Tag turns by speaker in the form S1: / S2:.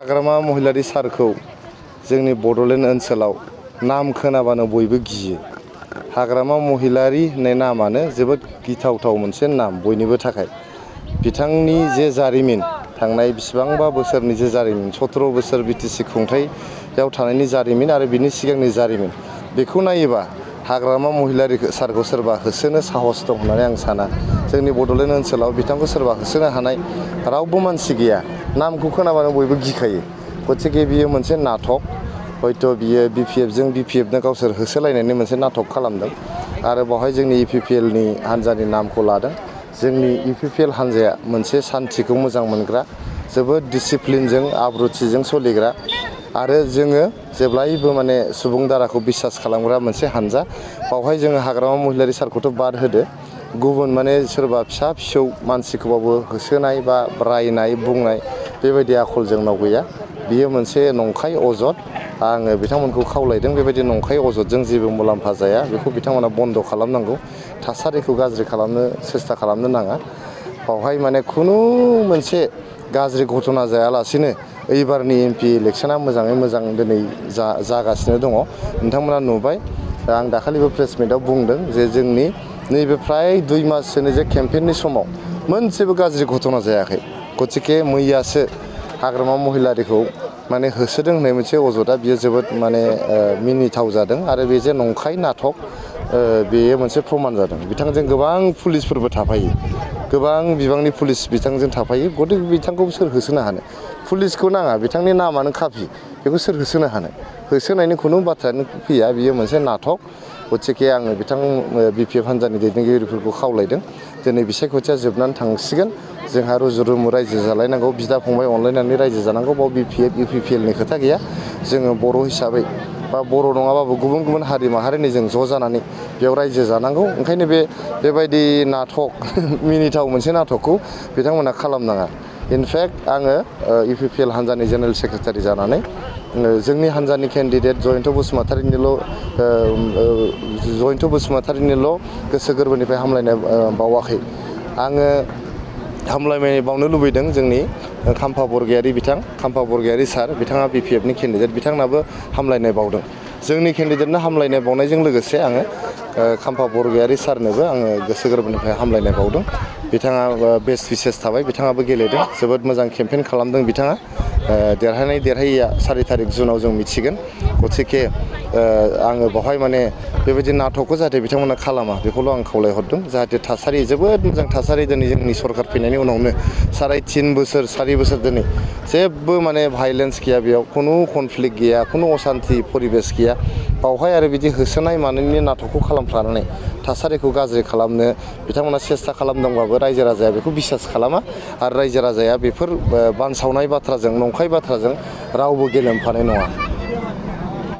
S1: हाग्रामा महिलारी सारखौ जोंनि बड'लेण्ड ओनसोलाव नाम खोनाबानो बयबो गियो। हाग्रामा महिलारी होननाय नामानो जोबोद गिथावथाव मोनसे नाम बयनिबो थाखाय। बिथांनि जे जारिमिन थांनाय बिसिबांबा बोसोरनि जे जारिमिन 17 बोसोर बिटिसि खुंथायाव थानायनि जारिमिन आरो बिनि सिगांनि जारिमिन बेखौ नायोबा हाग्रामा महिलारी सारखौ सोरबा होसोनो साहस दं होननानै आं साना। जोंनि बड'लेण्ड ओनसोलाव बिथांखौ सोरबा होसोनो हानाय रावबो मानसि गैया। नामखौ खोनाबानो बयबो गिखायो। गतिके बियो मोनसे नाटक, हयथ' बियो बिपिएफनो गावसोर होसोलायनायनि मोनसे नाटक खालामदों आरो बेवहाय जोंनि इउपिपिएलनि हान्जानि नामखौ लादों। जोंनि इउपिपिएल हान्जाया मोनसे सान्थिखौ मोजां मोनग्रा, जोबोद डिसिप्लिनजों आब्रुथिजों सोलिग्रा आरो जोङो जेब्लायबो माने सुबुं दाराखौ बिसास खालामग्रा मोनसे हान्जा। बावहाय जोङो हाग्रामा महिलारी सारखौथ' बाद होदो, गुबुन माने सोरबा फिसा फिसौ मानसिखौबाबो होसोनाय बा रायनाय बुंनाय बेबायदि आखल जोंनाव गैया। बियो मोनसे नंखाय अजद। आङो बिथांमोनखौ खावलायदों बेबायदि नंखाय अजदजों जेबो मुलाम्फा जाया, बेखौ बिथांमोना बन्द' खालामनांगौ। थासारिखौ गाज्रि खालामनो सेस्था खालामनो नाङा। बावहाय माने खुनु मोनसे गाज्रि घटना जायालासिनो एबारनि एमपि इलेक्सना मोजाङै मोजां दिनै जागासिनो दङ। नोंथांमोना नुबाय, आं दाखालिबो प्रेस मिटआव बुंदों जे जोंनि नैबे फ्राय 2 माससोनि जे केम्पेइननि समाव मोनसेबो गाज्रि घटना जायाखै। गतिके मैयासो हाग्रामा महिलारीखौ माने होसोदों होननाय मोनसे अजदआ बियो जोबोद माने मिनिथाव जादों आरो बे जे नंखाय नाटक बेयो मोनसे प्रमान जादों। बिथांजों गोबां पुलिसफोरबो थाफायो, गोबां बिबांनि पुलिस बिथांजों थाफायो। गतिके बिथांखौ सोर होसोनो हानो? पुलिसखौ नाङा, बिथांनि नामानो काफि। बेखौ सोर होसोनो हानो? होसोनायनि खुनु बाथ्रायानो फैया, बियो मोनसे नाटक। गतिके आङो बिथां बिपिएफ हान्जानि दैदेनगिरिफोरखौ खावलायदों, दिनै बिसायख'थिया जोबनानै थांसिगोन। जोंहा रुजु रुमु रायजो जालायनांगौ, बिदा फंबाय अनलायनानै रायजो जानांगौ। बाव बिपिएफ इउपिपिएलनि खोथा गैया। जोङो बर' हिसाबै बा बर' नङाबाबो गुबुन गुबुन हारि माहारिनि जों ज' जानानै बेयाव रायजो जानांगौ। ओंखायनो बेबायदि नाटक मिनिथाव मोनसे नाटकखौ बिथांमोना खालामनाङा। इनफेक्ट आङो इउपिपिएल हान्जानि जेनेरेल सेक्रेटारि जानानै जोंनि हान्जानि केन्डिडेट जयन्त बसुमतारिनिल' गोसो गोरबोनिफ्राय हामलायनाय बावाखै। आङो हामलायनाय बावनो लुबैदों जोंनि खाम्फा बरगयारी सार, बिथाङा बिपिएफनि केन्डिडेट, बिथांनाबो हामलायनाय बावदों। जोंनि केन्डिडेटनो हामलायनाय बावनायजों लोगोसे आङो खाम्फा बरगयारी सारनोबो आङो गोसो गोरबोनिफ्राय हामलायनाय बावदों। बिथाङा बेस्ट विशेस थाबाय, बिथाङाबो गेलेदों, जोबोद मोजां केम्पेइन खालामदों बिथाङा। देरहानाय देरहायैया 4 थारिख जुनाव जों मिथिगोन। गतिके आङो बेवहाय माने बेबायदि नाटकखौ जाहाथे बिथांमोना खालामा बेखौल' आं खावलायहरदों। जाहाथे थासारि जोबोद मोजां थासारि दिनै जोंनि सरकार फैनायनि उनावनो 3.5 बोसोर 4 बोसोर दिनै जेबो माने भाइलेन्स गैया, बेयाव खुनु कनफ्लिक्ट गैया, खुनु असान्थि परिबेस गैया। बावहाय आरो बिदि होसोनाय मानायनि नाटकखौ खालामफ्लानानै थासारिखौ गाज्रि खालामनो बिथांमोना सेस्था खालामदोंबाबो रायजो राजाया बेखौ बिसास खालामा आरो रायजो राजाया बेफोर बानसावनाय बाथ्राजों, नंखाय बाथ्राजों रावबो गेलेमफानाय नङा।